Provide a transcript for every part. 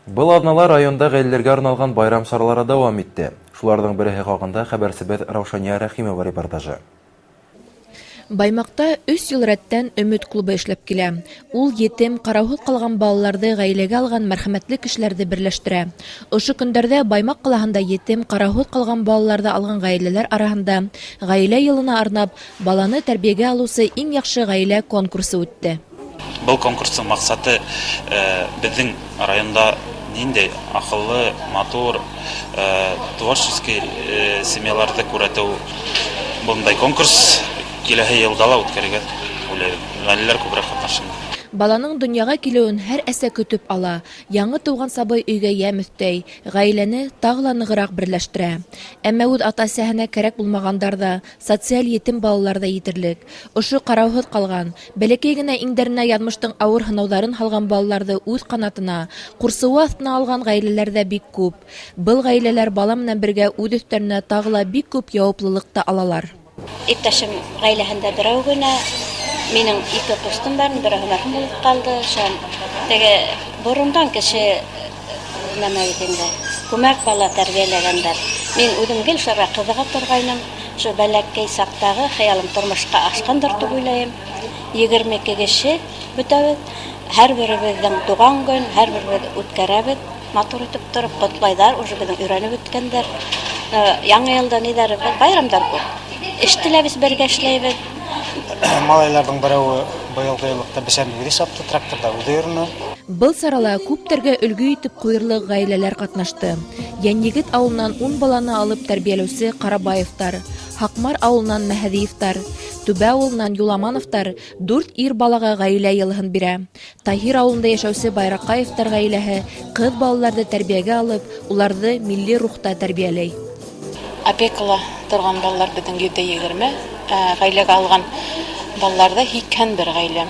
Был аҙнала районда ғаиләләргә арналған байрам саралары дауам итте. Шуларҙың береһе хаҡында хәбәрсебеҙ Раушания Рәхимова репортажы. Баймаҡта 3 йыл рәттән «Өмөт» клубы эшләп килә. Ул етем, ҡарауһыҙ ҡалған балаларҙы ғаиләгә алған мәрхәмәтле кешеләрҙе берләштерә. Ошо көндәрҙә Баймаҡ ҡалаһында етем, ҡарауһыҙ ҡалған балаларҙы алған ғаиләләр араһында ғаилә йылына арнап «Баланы тәрбиәгә алыусы иң яҡшы ғаилә» конкурсы үтте. Был конкурстың маҡсаты беҙҙең районда ниндәй аҡыллы, матур, творческий семьяларҙы күрһәтеү. Бындай конкурс киләһе йылда ла үткәрергә уйлайбыҙ, ғаиләләр күберәк ҡатнашһын. Баланың донъяға килеүен һәр әсә көтөп ала. Яңы тыуған сабый өйгә йәм өҫтәй, ғаиләне тағы ла нығыраҡ берләштерә. Әммә үҙ ата-әсәһенә кәрәк булмағандар ҙа, социаль етем балалар ҙа етерлек. Ошо ҡарауһыҙ ҡалған, бәләкәй генә иңдәренә яҙмыштың ауыр һынауҙарын һалған балаларҙы үҙ ҡанатына, ҡурсыуы аҫтына алған ғаиләләр ҙә бик күп. Был ғаиләләр бала менән бергә үҙ өҫтәренә тағы ла бик күп яуаплылыҡ та алалар. Иптәшем ғаиләһендә берәү генә, минең ике ҡустым бар, береһе мәрхүм булып ҡалды. Шунан теге борондан кеше нәмә бит инде, күмәк бала тәрбиәләгәндәр. Мин үҙем гел шуларға ҡыҙыға торғайным. Шул бәләкәй саҡтағы хыялым тормошҡа ашҡандыр тип уйлайым. 22 кеше бөтәбеҙ. Һәр беребеҙҙең тыуған көн, һәр беребеҙ үткәрәбеҙ. Матур итеп тороп ҡотлайҙар, уже беҙҙең өйрәнеп бөткәндәр. Яңы йылда ниҙәр, байрамдар күп. Эште лә беҙ бергә эшләйбеҙ. Малайларҙың берәүе быйылғы йыллыҡта бесән үҙе сапты, тракторҙа үҙе йөрөнө. Был сарала күптәргә өлгө итеп ҡуйырлыҡ ғаиләләр ҡатнашты. Йәнйегет ауылынан 10 баланы алып тәрбиәләүсе Ҡарабаевтар, Һаҡмар ауылынан Мәһәҙиевтар, Түбә ауылынан Юламановтар дүрт ир балаға ғаилә йылыһын бирә. Таһир ауылында йәшәүсе Байраҡаевтар ғаиләһе ҡыҙ балаларҙы тәрбиәгә алып, уларҙы милли рухта тәрбиәләй. Опекала торған балалар беҙҙең 120, ғаиләгә алған балаларҙа 81 ғаилә.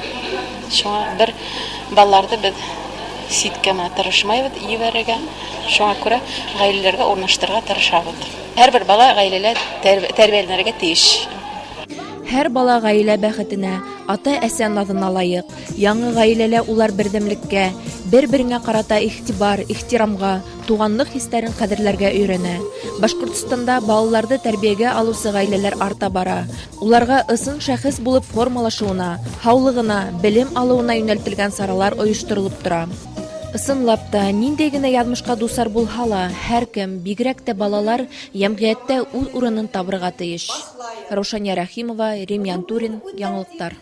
Шуңа бер балаларҙы беҙ ситкә менә тырышмайбыҙ ебәрергә. Шуңа күрә ғаиләләргә урынлаштырырға тырышабыҙ. Һәр бер бала ғаиләлә тәрбиәләнергә тейеш. Һәр бала ғаилә бәхетенә, ата-әсә наҙына лайыҡ. Яңы ғаиләлә улар берҙәмлеккә, бер-береңә ҡарата иғтибар, ихтирамға, туғанлыҡ хистәрен ҡәҙерләргә өйрәнә. Башҡортостанда балаларҙы тәрбиәгә алыусы ғаиләләр арта бара. Уларға ысын шәхес булып формалашыуына, һаулығына, белем алыуына йүнәлтелгән саралар ойошторолоп тора. Ысынлап та, ниндәй генә яҙмышҡа дусар булһа ла, һәр кем, бигерәк тә балалар, йәмғиәттә үҙ урынын табырға тейеш. Раушания Рәхимова, Рим Янтурин, Яңылыҡтар.